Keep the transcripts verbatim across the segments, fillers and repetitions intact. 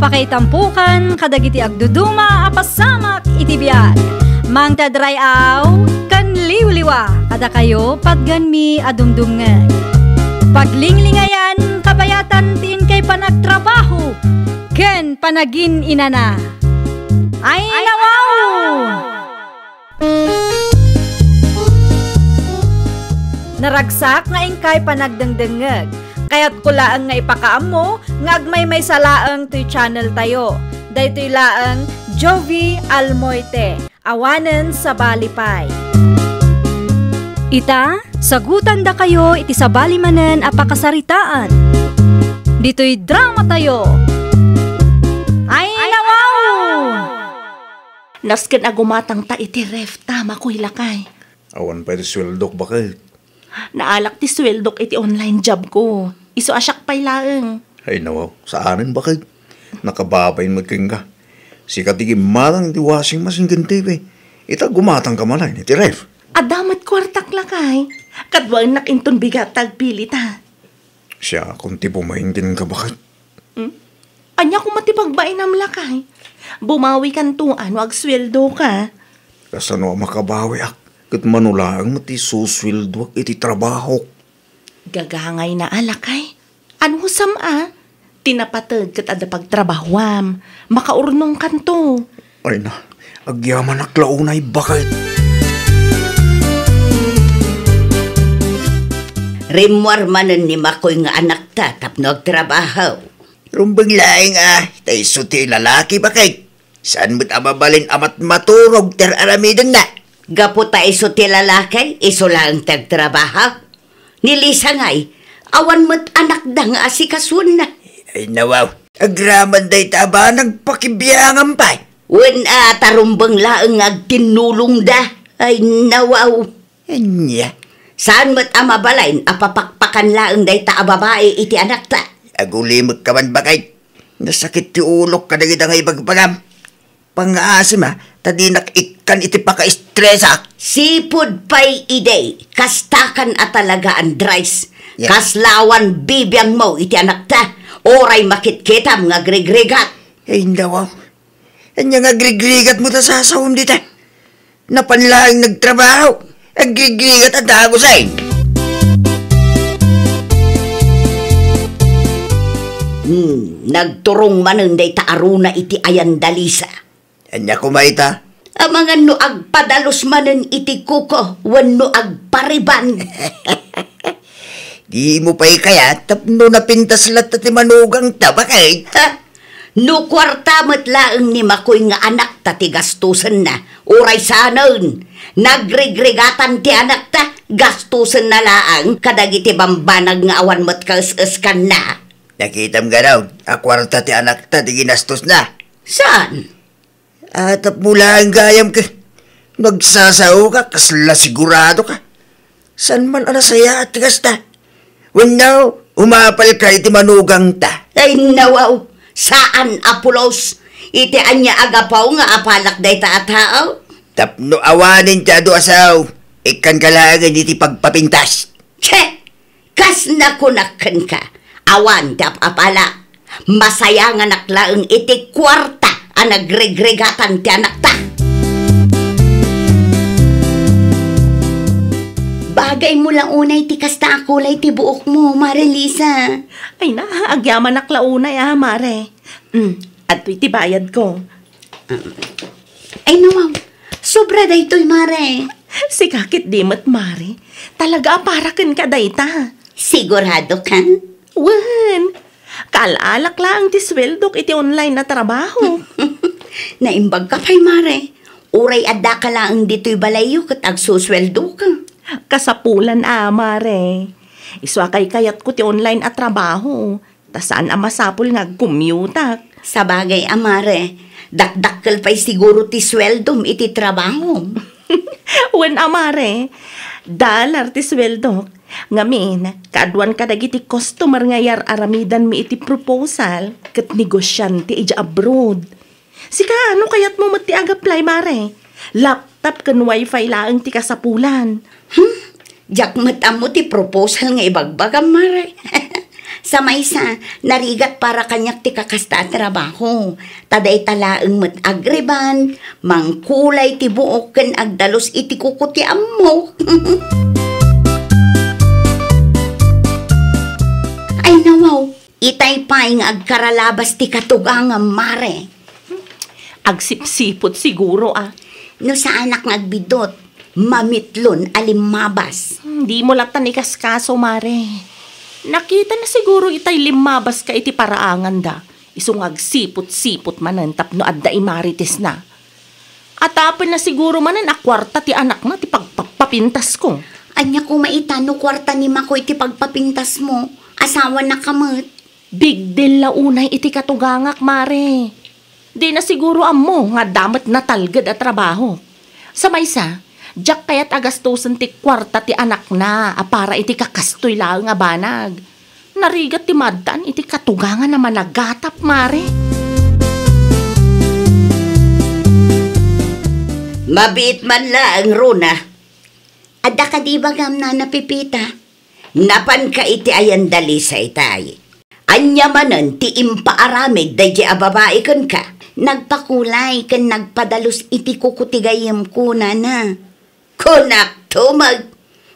Pakaitampokan kadagiti agduduma a pasamak iti biag. Mangted ray-aw ken liwliwa kadakayo patgenmi a dumdumngeg. Paglinglingayan kabayatan ti inkay panagtrabaho ken panagin-inana. Ay, nawaw! Naragsak nga inkay panagdengdengngeg. Kayatko laeng nga ipakaammo nga agmaymaysa laeng toy channel tayo. Daytoy laeng Jovi Almoite, awanen sabali pay. Ita, sagutandakayo iti sabali manen a pakasaritaan. Ditoy drama tayo. Ay, nawaw! Nasken a gumatangta iti ref ta, makuy lakay. Awan pay ti sueldok, baket. Naalak ti sueldok iti online job ko. Isu a siak pay laeng. Ay, nawaw. Saanen, baket. Nakababain met kenka. Sika ti gimmatang iti washing machine ken T V. Ita gumatang ka manen iti ref. Adda met kuartak lakay. Kaduaennak inton bigat ta agpili ta. Siakon ti bumain kenka, baket. Hmm? Ania koma ti pagbainam lakay? Bumawikanto no agsueldoka. Kasano a makabawiak? Ket mano laeng met ti susueldoak iti trabahok. Gagangayna a lakay. Anusam a? Ti napateg ket adda pagtrabahuam. Makaurnongkanto. Ay na, agyamanak la unay, baket. Rimmuar manen ni Makoy nga anakta tapno agtrabaho. Rumbeng laeng a, ta isu ti lalaki, baket. Saan met a mabalin a mat-, maturog ti ar-aramidenna? Gapu ta isu ti lalaki, isu laeng ti agtrabaho. Ni Lisa ngay, awan met anakda nga asikasuenna. Ay, nawaw. Agraman dayta a banag pakibiangan pay. Wen a, ta rumbeng laeng nga agtinnulongda. Ay, nawaw. Ania? Saan met a mabalin a papakpakan laeng dayta a babai iti anakta. Agulimekka man, baket. Nasakit ti ulok kadagita nga ibagbagam. Pangngaasim a, ta dinak ikkan iti pakaestresak. Sipud pay idi, kastakan a talaga, Andres. Yeah. Kasla awan bibiangmo iti anakta, uray makitkitam nga agrigrigat. Ay, nawaw. Ania nga agrigrigatmo ta sasawem dita? Napan laeng nagtrabaho. Agrigrigat a dagusen. Hmm, nagturong manen dayta a runa iti ayan da Lisa. Ania koma ita? Amangan no agpadalus manen iti kuko wenno agpariban. Dimo pay kayat tapno napintas latta ti manugangta, baket? Ha? No kuarta met laeng ni Makoy nga anakta ti gastusenna, uray saanen, nagrigregatan ti anakta, gastusenna laeng kadagiti bambanag nga awan met kaes-eskanna. Nakitam garud a kuarta ti anakta ti ginastosna? Saan? Atap mo laeng gayam ket no agsasaoka, kasla siguradoka. Saan man a nasayaat ti kasta? Wenno, umapalka iti manugangta? Ay, nawaw, saan a pulos. Iti ania a gapu nga apalak dayta a tao? Tapno awanen ti adu a sao, ikkanka laengen iti pagpapintas. Che! Kas nakunak kenka, awan ti ap-apalak. Masayanganak laeng iti kuarta a nagregregatan ti anakta. Bagaymo la unay ti kasta a kulay ti buokmo, Mare Lisa. Ay na, agyamanak la unay a, Mare. Mm, adtoy ti bayadko. Um, ay, nawaw. Sobra daytoy, Mare. Sika ket di met, Mare. Talaga a para kenka dayta. Sigurado ka? Wen. Kaal-alak laeng ti sueldok iti online a trabaho. Naimbagka pay, Mare. Uray addaka laeng ditoy balayyo ket agsusueldoka. Kasapulan a, Mare. Isu a kaykayatko ti online a trabaho. Ta saan a masapul nga agkumyutak. Sabagay a, Mare, dakdakkel pay siguro ti sueldom iti trabahom. Wen a, Mare, dollar ti sueldok. Ngamin, kaaduan kadagiti customer nga yar-aramidanmi iti proposal ket negosiante idiay abroad. Sika, no kayatmo met ti ag-apply, Mare? Laptop ken wifi laeng ti kasapulan. Hmm? Diak met ammo ti proposal nga ibagbagam, Mare. Sa maysa, narigat para kaniak ti kakasta a trabaho. Ta dayta laeng met agriban, mangkulay ti buok ken agdalus iti kuko ti ammok. Ay nawaw, itay pay nga agkaralabas ti katugangam, mare. Agsipsipot siguro, a. No saanak nga agbidot, mamitlon a limmabas. Hmm, dimo latta ikaskaso, mare. Nakitana siguro itay limmabaska iti paraanganda. Isu nga agsipot-sipot manen tapno adda imaritisna. Atapenna siguro manen a kuarta ti anakna ti pagpapapintasko. Ania koma ita no kuarta ni Makoy ti pagpapintasmo? Asawanaka met. Big deal la unay iti katugangak, mare. Dina siguro ammo nga adda met natalged a trabaho. Sa maysa, diak kayat a gastusen ti kuarta ti anakna a para iti kakastoy laeng a banag. Narigat ti maddaan iti katugangan a managatap, mare. Mabiit man laeng, Rona. Adda kadi ibagam, Nana Pepita? Napanka iti ayan da Lisa itay. Ania manen ti impaaramid daydiay a babai kenka? Nagpakulay ken nagpadalus iti kuko ti gayyemko, Nana. Kunak tumag.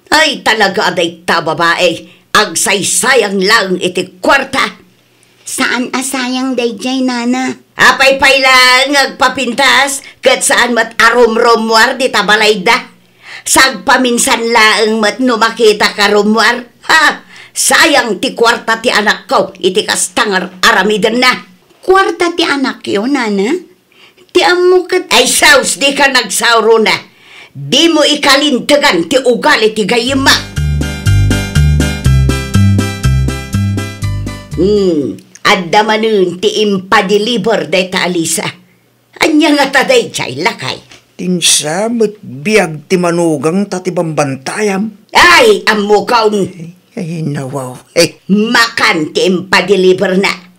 Ay, talaga a dayta a babai, agsaysayang laeng iti kuarta. Saan a sayang daydiay, Nana. Apay pay laeng nga agpapintas, ket saan met a rumrummuar dita balayda. Sagpaminsan laeng met no makitaka rummuar. Ha! Sayang ti kuarta ti anakko iti kasta nga ar-aramidenna. Kuarta ti anakyo, Nana? Ti ammo ket. Ay, saos, dika nagsao, Rona. Dimo ikalintegan ti ugali ti gayyemma. Hmm, adda manen ti impadeliver dayta a Lisa. Ania ngata daydiay, lakay? Ti insa met biag ti manugangta ti bambantayam. Ay, ammokon. Ay, nawaw. Eh. Makan ti impadeliverna.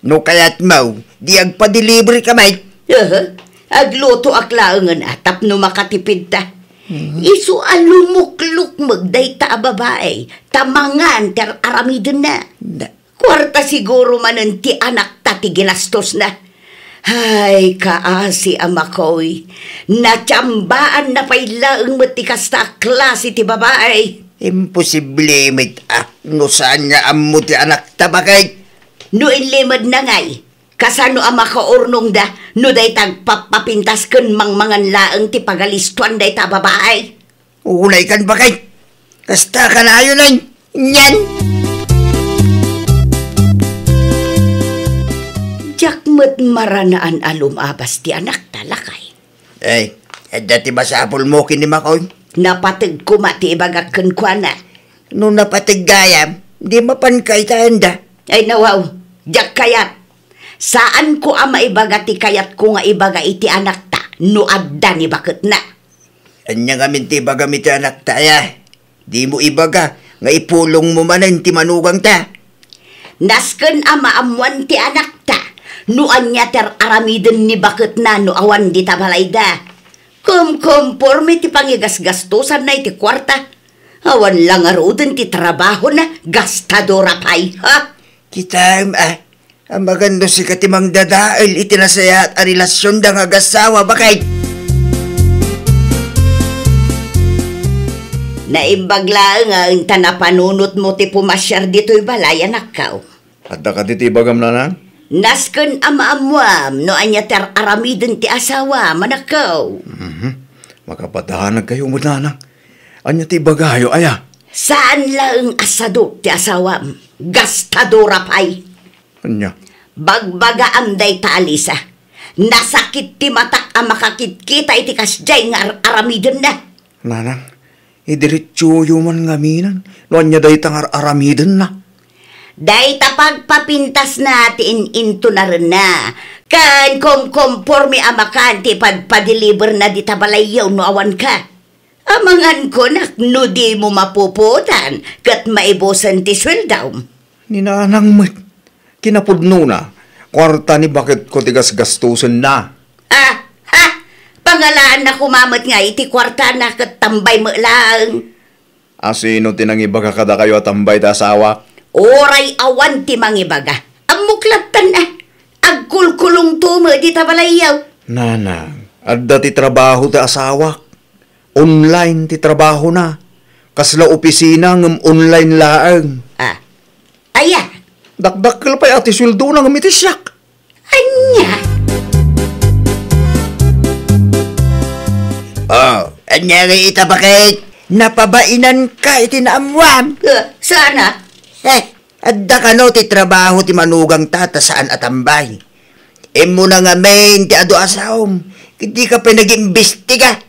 No kayatmo, di agpadeliver ka met. Aha. Aglutoak laengen a tapno makatipidta. Mhm. Isu a lumuklukmeg dayta a babai, ta mangan ti ar-aramidenna. Da. Kuarta siguro manen ti anakta ti ginastosna. Ay, kaasi a Makoy, natiambaanna pay laeng met ti kasta a klase ti babai. Imposible met a, no saan nga ammo ti anakta, baket. No inlimedna ngay, kasano a makaurnongda no dayta agpappapintas ken mangmangan laeng ti pagalistoan dayta a babai? Unay kan, baket. Kasta kanayon, ay. Nyan. Diak met maranaan a lumabas ti anakta, lakay. Ay, adda ti masapulmo ken ni Makoy? Napateg koma ti ibagak kenkuana. No napateg gayam, di mapan kaytaenda. Ay, nawaw, diak kayat. Saanko a maibaga ti kayatko nga ibaga iti anakta no adda ni baketna. Ania ngamin ti ibagam iti anakta, aya? Dimo ibaga nga ipulongmo manen ti manugangta. Nasken a maammoan ti anakta no ania ti ar-aramiden ni baketna no awan dita balayda. Kumkomporme ti pangigasgastosanna iti kuarta. Awan la ngaruden ti trabahona, gastadora pay, ha? Kitaem, a, Amangan no sika ti mangdadael iti nasayaat a relasionda nga agassawa, baket. Naimbag laeng a enta napanunotmo ti pumasiar ditoy balay, anakko. Adda kadi ti ibagam, nanang? Nasken a maammoam no ania ti ar-aramiden ti asawam, anakko. Mhm. Makapadanag kayo met, nanang. Ania ti ibagayo, aya? Saan laeng a sadok ti asawam. Gastadora pay. Ania? Bagbagaam dayta, Alisa. Nasakit ti matak a makakitkita iti kasdiay nga ar-aramidenna. Nanang, idiretsoyo man ngamin no ania dayta nga ar-aramidenna. Dayta pagpapintasna ti in-intunarenna. Ken komkomporme a makan ti ipadpadeliberna dita balayyo no awanka. Amangan kunak no dimo mapupuotan ket maibusen ti sueldom. Ni nanang met, kinapudnona, kuarta ni baketko ti gasgastosenna. Ah, ha? Pangalaanna koma met nga iti kuartana ket tambay met laeng. A, sino ti nangibaga kadakayo a tambay ti asawak? Uray awan ti mangibaga. Ammok lattan a. Agkulkulongto met dita balayyo. Nanang, adda ti trabaho ti asawak. Online ti trabahona. Kasla opisina ngem online laeng. Ah. Aya? Dakdakkel pay a ti sueldona ngem iti siak. Ania? Oh, ania ngay ita, baket? Napabainanka iti naammuam? Ah, saan a? Eh, adda kano ti trabaho ti manugangta ta saan a tambay? Immuna ngamin ti adu a saom, ket dika pay nag-imbestiga.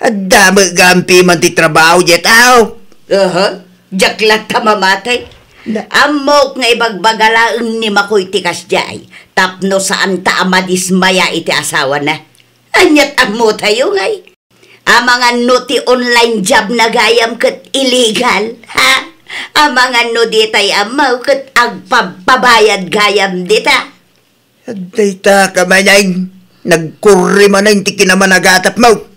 Adda met gapu man ti trabaho diay tao. Aha, diak latta mamatay. Na- Ammok nga ibagbaga laeng ni Makoy ti kasdiay, tapno saanta a madismaya iti asawana. Ania't ammotayo ngay? Amangan no ti online job na gayam ket illegal, ha? Amangan no ditay ammo ket agpabpabayad gayam dita. Dayta ka manen, nagkurri manen ti kinamanagatapmo.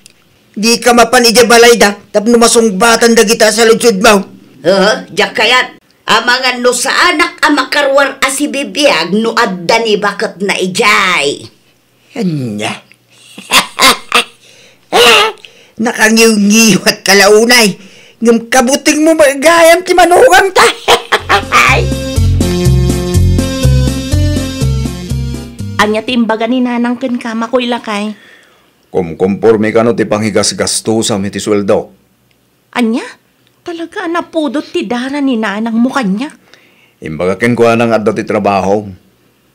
Dika mapan idiay balayda tapno masungbatan dagiti a saludsodmo. Aha, diak kayat. Amangan no saanak a makaruar a sibibiag no adda ni baketna idiay. Ania? Nakangiwngiwatka la unay, ngem kabutengmo met gayam ti manugangta. Ania ti imbaga ni Nanang kenka, Makoy, lakay? Kumkomporme kano ti pangigasgastusam iti sueldok. Ania? Talaga a napudot ti dara ni Nanangmo kaniak. Imbaga kenkuana nga adda ti trabaho.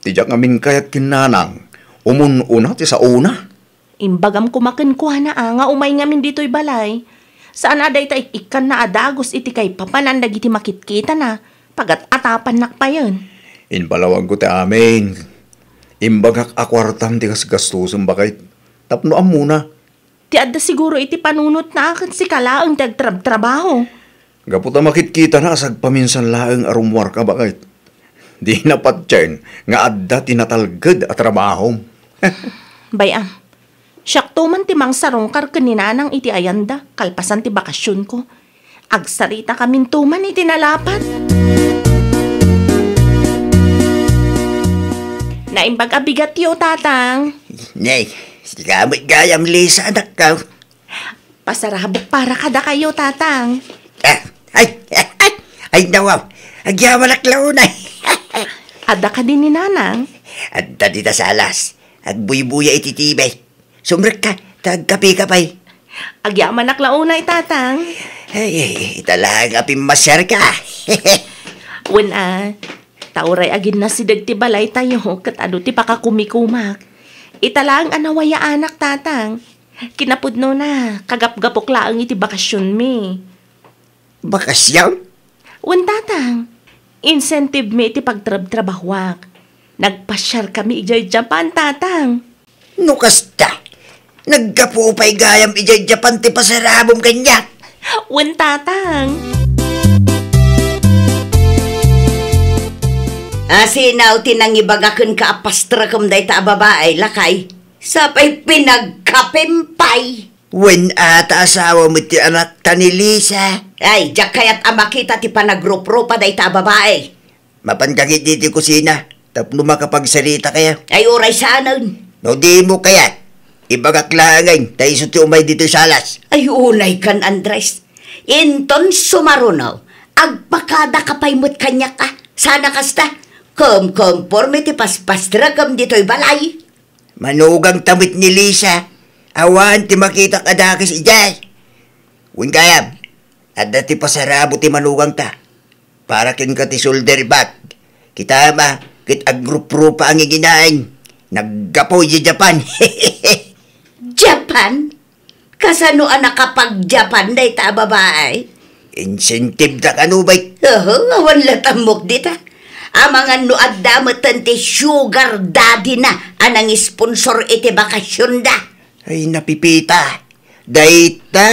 Ti diak ngamin kayat ken Nanang, umun-una ti saona. Imbagam koma kenkuana a nga umay ngamin ditoy balay. Saan a dayta ik-ikkanna a dagus iti kaipapanan dagiti makitkitana, pagat-atapannak payen. Impalawagko ti amin. Imbagak a kuartam ti gasgastusem, baket, tapno ammona. Ti adda siguro iti panunotna a ket sika laeng ti agtrabtrabaho. Gapu ta makitkitana a sagpaminsan laeng a rummuarka, baket. Dina patien nga adda ti natalged a trabahom. Bay-am, siakto man ti mangsarungkar ken ni Nanang iti ayanda kalpasan ti bakasionko. Agsaritakaminto man iti nalapat. Naimbag a bigatyo, Tatang. Nay, sika met gayam, Lisa, anakko. Pasarabok para kadakayo, Tatang. Ah, ay, ay, ay, ay, nawaw. Agyamanak la unay. Adda kadi ni Nanang? Adda dita salas. Agbuybuya iti T V. Sumrekka, ta agkapeka pay. Agyamanak la unay, Tatang. Ay, ay, ita laeng a pimmasyarka. Wen a, ta uray aginnasideg ti balaytayo ket adu ti pakakumikumak. Ita laeng a nawayaanak, Tatang. Kinapudnona, kagapgapok laeng iti bakasionmi. Bakasion? Wen, Tatang. Incentive mi iti pagtrabtrabahuak. Nagpasiarkami idiay Japan, Tatang. No kasta, naggapu pay gayam idiay Japan ti pasarabom kaniak. Wen, Tatang. Asino ti nangibaga kenka a pastrekem dayta a babai, lakay? Sapay pinagkapem pay. Wen a ta asawa met ti anakta ni Lisa. Ay, diak kayat a makita ti panagruprupa dayta a babai. Mapanka ketdi iti kusina tapno makapagsaritakayo. Ay, uray saanen. No dimo kayat, ibagak laengen ta isu ti umay ditoy salas. Ay, unaykan, Andres. Inton sumaruno, agpakadaka pay met kaniak a. Saan a kasta, kumkomporme ti paspastrekem ditoy balay. Manugangta met ni Lisa. Awan ti makitak a dakes idiay. Wen gayam, adda ti pasarabo ti manugangta. Para kenka ti shoulder bag. Kitam a, ket agruprupa a ngiginaen. Naggapu idiay Japan. Japan? Kasano a nakapag-Japan dayta a babai? Incentive da kano, bay. Oho, awan la tammok dita. Amangan no adda metten ti sugar daddy na a nangisponsor iti bakasionda. Ay, napipita. Dayta,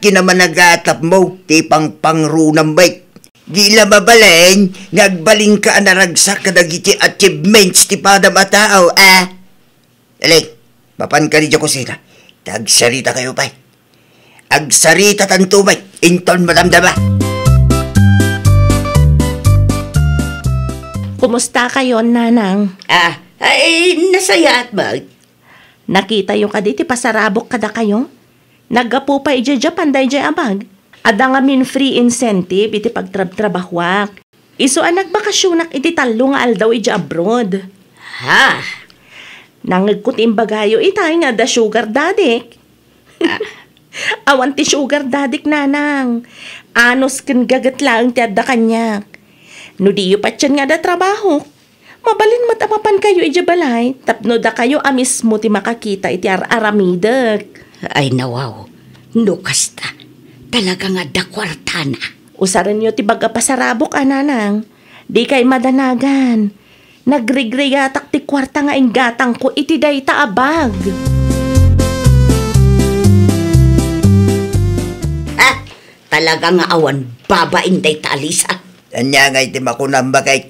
kinamanagatapmo, ti pangpangrunam, bay. Di la mabalin nga agbalinka a naragsak kadagiti achievements ti padam a tao, a? Aling, mapanka idiay kusina. Ta agsaritakayo pay. Agsaritatanto met inton madamdama. Kumustakayon, nanang? Ah, ay, nasayaat met. Nakitayo kadi ti pasarabok kadakayo? Naggapu pay idiay Japan daydiay a bag. Adda ngamin free incentive iti pagtrabtrabahuak. Isu a nagbakasionak iti tallo nga aldaw idiay abroad. Ha? Nangngegko ti imbagayo itay nga adda sugar daddy. Ah. Awan ti sugar daddy, nanang. Anus ken gaget laeng ti adda kaniak. No diyo patien nga adda trabahok, mabalin met a mapankayo idiay balay tapno dakayo a mismo ti makakita iti ar-aramidek. Ay, nawaw. No kasta, talaga nga adda kuartana. Usarenyo ti bag a pasarabok a, nanang. Dikay madanagan. Nagrigrigatak ti kuarta nga inggatangko iti dayta a bag. Ah, talaga nga awan babain dayta a Lisa. Ania ngay ti makunam, baket?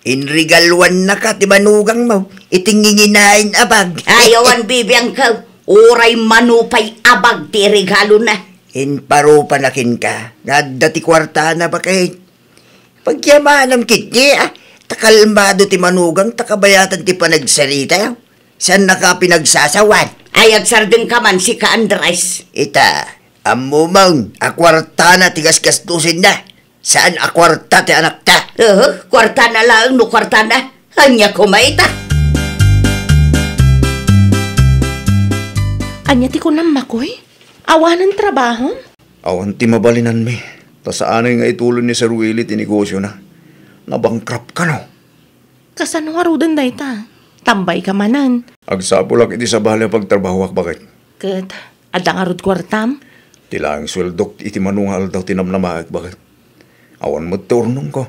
Inregaluannaka ti manugangmo iti nginginain a bag. Ay, awan bibiangko. Uray mano pay a bag ti iregalona. Imparupanak kenka nga adda ti kuartana, baket. Pagyamanam ketdi, ah. Ta kalmado ti manugang, ta kabayatan ti panagsarita. Saannaka a pinagsasawan. Ay, agsardengka man, sika, Andres. Ita, ammom a kuartana ti gasgastosenna. Saan a kuarta ti anakta. Uhu, kuartana laeng no kuartana. Ania koma ita? Ania ti kunam, Makoy? Awanen trabahom? Awan ti mabalinanmi. Ta saanen nga ituloy ni Sir Willie ti negosiona. Nabankrupt kano. Kasano ngaruden dayta? Tambayka manen. Agsapulak iti sabali a pagtrabahoak, baket. Ket adda ngarud kuartam? Ti laeng sueldok iti mano nga aldaw ti namnamaek, baket. Awan met ti urnongko.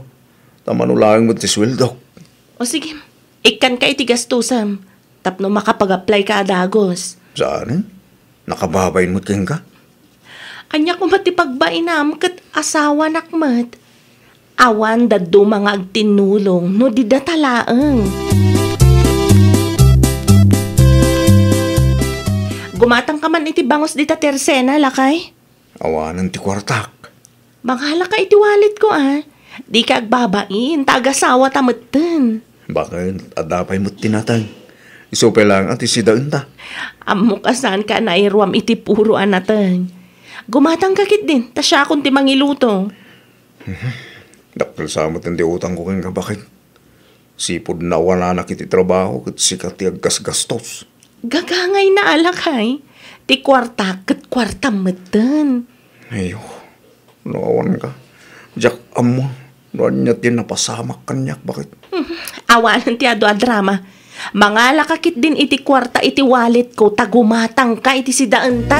Ta mano laeng met ti sueldok. O sige, ikkanka iti gastosem tapno makapag-apply ka a dagus. Saan? Nakababain met kenka? Ania koma ti pagbainam ket asawanak met? Awan dadduma nga agtinnulong no di data laeng. Gumatangka man iti bangus dita tersena, lakay? Awanen ti kuartak. Mangalaka iti walletko, a. Dika agbabain, ta agasawata metten. Baket, adda pay met ti nateng. Isu pay laeng a ti sidaenta. Ammok a saanka a nairuam iti puro a nateng. Gumatangka ketdin, ta siakon ti mangiluto. Dakkel sa met ti utangko kenka, baket. Sipud nawananak iti trabaho ket sika ti aggasgastos. Gagangayna a, lakay. Ti kuartak ket kuartam metten. Ayo, no awanka, diak ammo no ania ti napasamak kaniak, baket. Hmm, awanen ti adu a drama. Mangalaka ketdin iti kuarta iti walletko ta gumatangka iti sidaenta.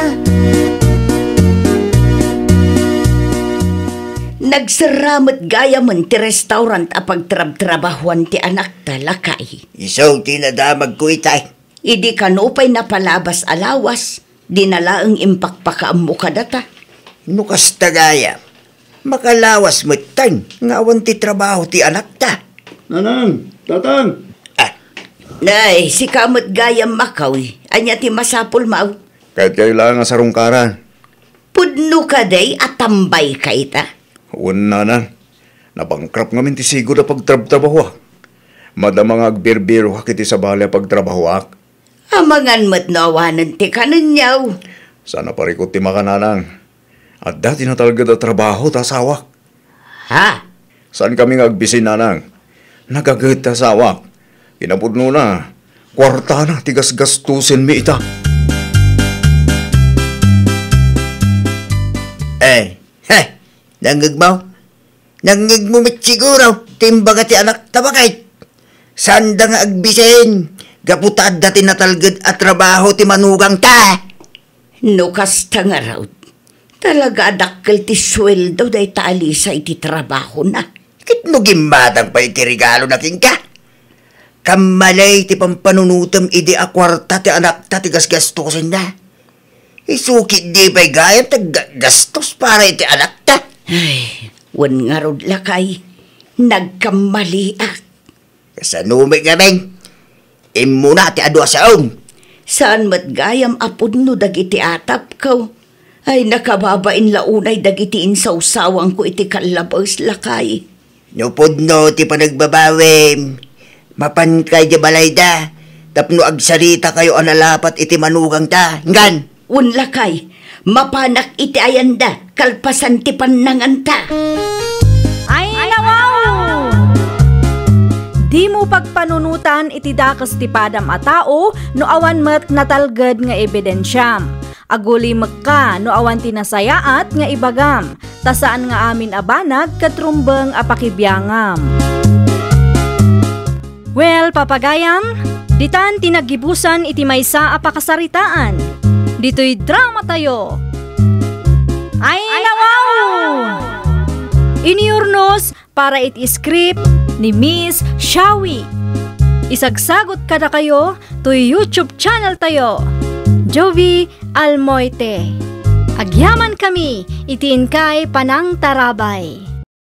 Nagserra met gayamen ti restaurant a pagtrabtrabahuan ti anakta, lakay. Isu ti nadamagko itay. Idi kano pay napalabas a lawas, dina laeng impakpakaammo kadata. No kasta gayam, makalawas metten nga awan ti trabaho ti anakta. Nanang, tatang! Ah. Nay, sika met gayam, Makoy. Ania ti masapulmo? Kayatkayo laeng a sarungkaran. Pudno kadi a tambayka ita? Wen, nanang. Nabankrupt ngamin ti sigud a pagtrabtrabahoak. Madama nga agbirbiroak iti sabali a pagtrabahoak. Amangan met no awanen ti kanenyo. Saan a parikut ti makan, nanang. Adda ti natalged a trabaho ta asawak. Ha? Saankami nga agbisi, nanang. Nagaget ti asawak. Kinapudnona, kuartana ti gasgastosenmi ita. Eh, he, nangngegmo? Nangngegmo met siguro ti imbaga ti anakta, baket. Saanda nga agbisen, gapu ta adda ti natalged a trabaho ti manugangta. No kasta ngarud, talaga a dakkel ti sueldo dayta a Lisa iti trabahona. Ket no gimmatang pay iti regalona kenka, kammali ti pampanunotem idi a kuarta ti anakta ti gasgastosenna. Isu ketdi pay gayam ti aggastos para iti anakta. Ay, wen ngarud, lakay, nagkammaliak. Kasano met ngamin? Immuna ti adu a saom. Saan met gayam a pudno dagiti atapko. Ay, nakababain la unay dagiti insawsawangko iti kallabes, lakay. No pudno ti panagbabawim, mapanka idiay balayda tapno agsaritakayo a nalapat iti manugangta. Inggan! Wen lakay, mapanak iti ayanda kalpasan ti pannanganta. Ay, nawaw! Dimo pagpanunotan iti dakes ti padam a tao no awan met natalged nga ebidensiam. Agulimekka no awan ti nasayaat nga ibagam, ta saan nga amin a banag ket rumbeng a pakibiangam. Well, papagayam, ditan ti naggibusan iti maysa a pakasaritaan. Ditoy dramatayo. Ay, nawaw! Inurnos para iti script ni Miss Shawi. Isagsagot kadakayo toy YouTube channel tayo, Jovi Almoite. Agyaman kami iti inkay panangtarabay.